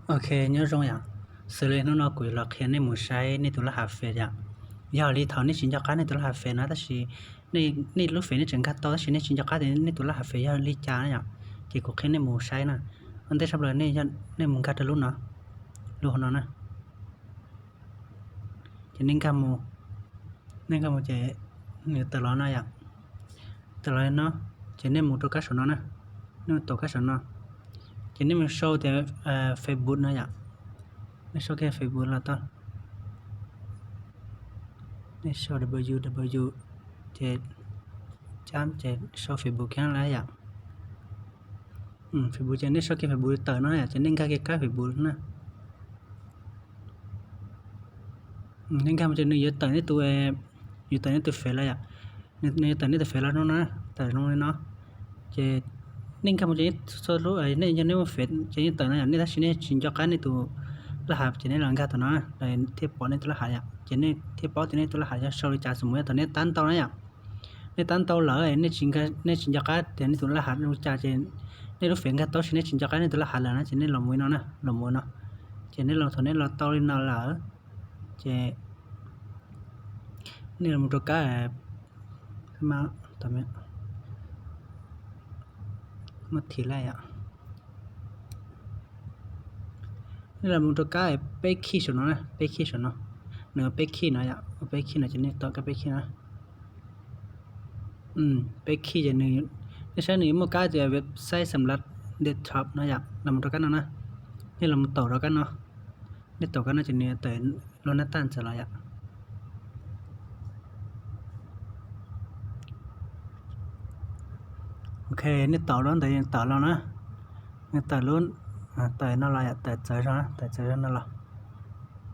Ok, nyob zoo yom. Xws li hnub no kuv yuav los qhia nej mus saib nej tus laj hav Face yom. Yog li thaum nej tsis nco qab nej tus laj hav Face no tab sis nej lub Face nej tseem nkag tau tab sis nej tsis nco qab tias nej tus laj hav Face yog li cas na yom, ces kuv qhia nej mus saib na. Ua ntej tshaj plaws nej mus nkag rau lub no, lub hauv no na. Ces nej nkag mus, nej nkag mus ces nws tawm los no yom. Tawm los li no, ces nej mus rau kab saum no na. Nej mus tom kab saum no, ces nej mus sau tias Facebook no yom. Nej sau kiag Facebook los tau. Nej sau W W W ces, ces sau Facebook kiag na yom. Facebook ces nej sau kiag Facebook tawm no yom, ces nej nkag kiag kab Facebook na. Nej nkag mus ces nws yuav tawm nej tus, yuav tawm nej tus Face los yom. Nws yuav tawm nej tus Face los no na, tawm zoo li no. Ces nej nkag mus ces nej, nej yog nej muaj Face ces yeej tawm no yom, nej tab sis nej tsis nco qab nej tus laj hav ces nej los nkag tom no thiaj pom nej tus laj hav yom, ces nej thiaj paub tias nej tus laj hav yog sau li cas, xws mus yog thaum nej tab ntau na yom. Nej tab ntau lawm, nej tsis nco qab tias nej tus laj hav li cas ces nej lub Face nkag tau tab sis nej tsis nco qab nej tus laj hav lawm na ces nej los mus li no na, los mus no. Ces nej los thaum nej los tau li no lawm, ces nej los mus rau kab, muab thim lawm yom. Nej los mus rau kab peb khij saum no na, peb khij saum no. Nws ua peb khij no yom, ua peb khij no ces nej tom kab peb khij no. Peb khij ces nws, nej saib nws yuav muaj kab tias website xam lav desktop no yom, los mus rau kab no na. Nej los mus taum rau kab no. Nej taum kab no ces nws tawm lub nab taj ntawd los yom. Ok, nej taum lub ntawd tawm los na. Nws tawm lub, tawm no los yom, tawm txawv zog, tawm txawv zog no los.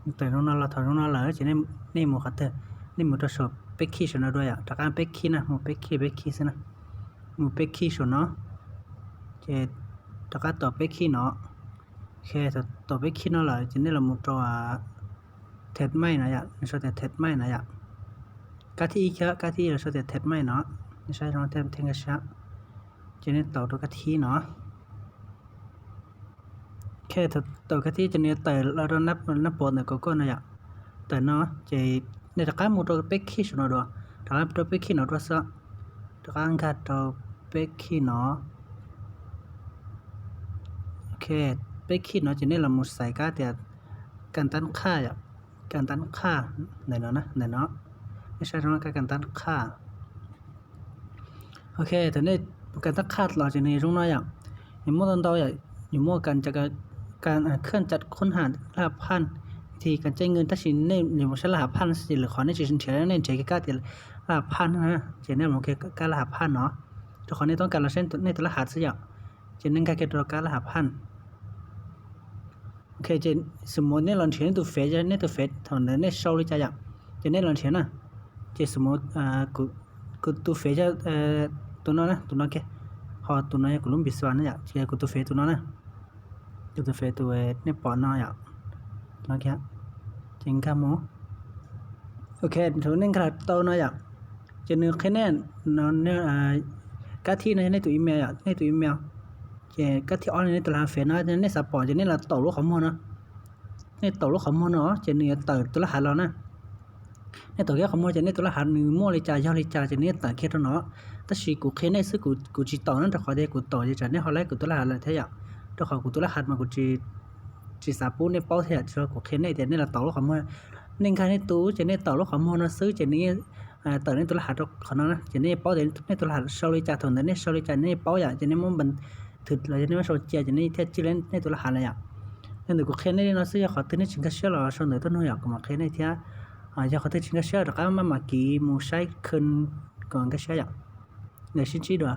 Nws tawm zoo no los, thaum zoo no lawm ces nej mus qhov twg, nej mus rau saum peb khij saum no dua yom, rov qab peb khij na, mus peb khij, peb khij xwb na. Mus peb khij saum no, ces rov qab taum peb khij no. Ok, taum peb khij no lawm ces nej los mus rau Test Mail no yom, nws sau tias Test Mail no yom. Kab thib ib thiab, kab thib ib los sau tias Test Mail no, nej saib zoo thiaj nkag siab. Ces nej taum rau kab thib no. Ok, taum kab thib ces nws tawm los rau nab pov ntawm Google no yom. Tawm no ces nej rov qab mus rau peb khij saum no dua, rov qab rau peb khij no dua xwb. Rov qab nkag rau peb khij no. Ok, peb khij no ces nej los mus xaiv kab tias kas tab qhaj yom, kas tab qhaj ntawm no, ntawm no. Nej saib zoo kab kas tab qhaj. Ok, thaum nej kas tab qhaj los ces nws zoo no yom. Nws muaj ntau ntau yom, nws muaj kas, kas khaj cam khun ham laj hav phaj, thi kas caij nws, tab sis nej yuav mus saib laj hav phaj xwb ces lwm qhov nej tsis nrhiav, nej nrhiav kiag kab tias laj hav phaj na, ces nej mus kiag kab laj hav phaj no, rau qhov nej toob kas los saib nej tus laj hav xwb yom. Ces nej nkag kiag rau kab laj hav phaj. Ok, ces xws mus nej los nrhiav nej tus Face, nej tus Face thaum ntawd nej sau li cas yom, ces nej los nrhiav na. Ces xws mus kuv tus Face yog tus no na, tus no kiag, ho tus no yog kuv lub npisua na yom, ces kuv tus Face tus no na, kuv tus Face tus nej pom no yom, no kiag, ces nkag mus. Ok, thaum nej nkag tau no yom, ces nws qhia nej, kab thib no yog nej tus email yom, nej tus email. Ces kab thib ob no nej tus laj hav Face no, nej xav pom ces nej los taum lub qhov muag no. Nej taum lub qhov muag no ces nws yuav tawm tus laj hav los na. Nej taum kiag qhov muag ces nej tus laj hav nws muaj li cas yog li cas ces nws yeej tawm kiag rau no. Tab sis kuv qhia nej xwb, kuv tsis taum na, rau qhov tias kuv taum ces tsam nej ho laib kuv tus laj hav lawm thiab yom. Rau qhov kuv tus laj hav mas kuv tsis xav pub nej paub thiab yom, tsuas kuv qhia nej tias nej los taum lub qhov muag. Nej nkag nej tus ces nej taum lub qhov muag no xwb ces nws yeej tawm nej tus laj hav rau qhov no na, ces nej yeej paub tias nej tus laj hav sau li cas, thaum ntawd nej sau li cas nej yeej paub yom, ces nej muab npa thwm los yog nej muab sau cia ces nej thiaj txij li nej tus laj hav lawm yom. Yog ntawm kuv qhia nej li no xwb, yog qhov twg nej tsis nkag siab los sau ntawv tuaj nug yom, kuv mam qhia nej thiab. Yog qhov twg tsis nkag siab rov qab maj mam kiv mus saib khw kom nkag siab yom. Sib ntsib dua.